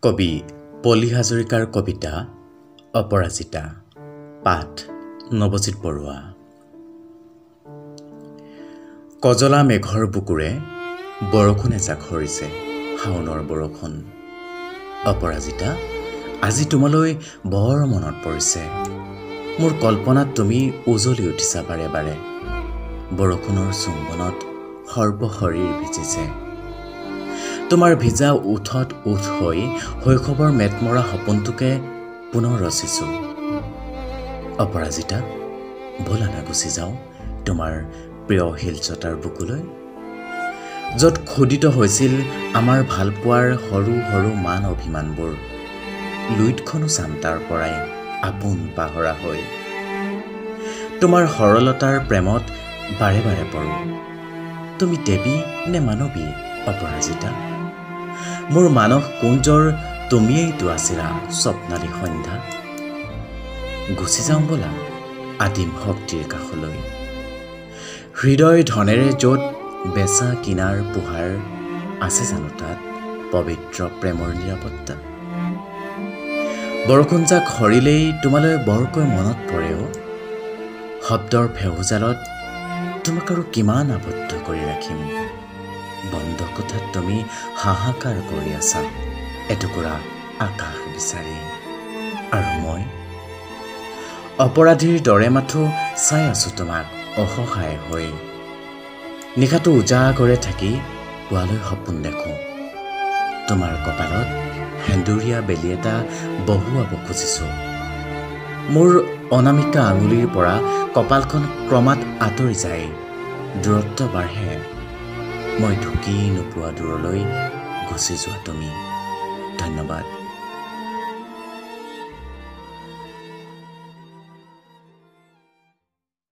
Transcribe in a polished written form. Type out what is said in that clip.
কবি পলি হাজৰিকাৰ কবিতা অপৰাজিতা। পাঠ নৱজিৎ বৰুৱা। কজলা মেঘৰ বুকুৰে বৰষুণ এজাক সৰিছে, শাওনৰ বৰষুণ। অপৰাজিতা, আজি তোমালৈ বৰ মনত পৰিছে। মোৰ কল্পনাত তুমি উজলি উঠিছা বাৰে বাৰে। বৰষুণৰ চুম্বনত সৰ্বশৰীৰ ভিজিছে। তোমাৰ ভিজা ওঠত ওঠ হৈ শৈশৱৰ মেটমৰা সপোনটোকে পুনৰ ৰচিছোঁ। অপৰাজিতা, ব'লা না গুচি যাওঁ তোমাৰ প্ৰিয় শিলচটাৰ বুকুলৈ, য'ত খোদিত হৈছিল আমাৰ ভালপোৱাৰ সৰু সৰু মান অভিমানবোৰ। লুইতখনো চাম তাৰ পৰাই আপোন পাহৰা হৈ। তোমাৰ সৰলতাৰ প্ৰেমত বাৰে বাৰে পৰোঁ। তুমি দেৱী নে মানৱী অপৰাজিতা? মোৰ মানস কুঞ্জৰ তুমিয়েইতো আছিলা স্বপ্নালী সন্ধ্যা। গুচি যাওঁ ব'লা আদিম শক্তিৰ কাষলৈ, হৃদয় ধনেৰে য'ত বেচা কিনাৰ পোহাৰ আছে জানো তাত পবিত্ৰ প্ৰেমৰ নিৰাপত্তা। বৰষুণজাক সৰিলেই তোমালৈ বৰকৈ মনত পৰেও। শব্দৰ ফেহুজালত তোমাক আৰু কিমান আবদ্ধ কৰি ৰাখিম। বন্ধ কোঠাত তুমি হাহাকাৰ কৰি আছা এটুকুৰা আকাশ বিচাৰি, আৰু মই অপৰাধীৰ দৰে মাথো চাই আছো তোমাক অসহায় হৈ। নিশাটো উজাগৰে থাকি পুৱালৈ সপোন দেখোঁ। তোমাৰ কপালত সেন্দুৰীয়া বেলি এটা বহুৱাব খুজিছোঁ। মোৰ অনামিকা আঙুলিৰ পৰা কপালখন ক্ৰমাৎ আঁতৰি যায়, দূৰত্ব বাঢ়ে। মই ঢুকি নোপোৱা দূৰলৈ গুচি যোৱা তুমি। ধন্যবাদ।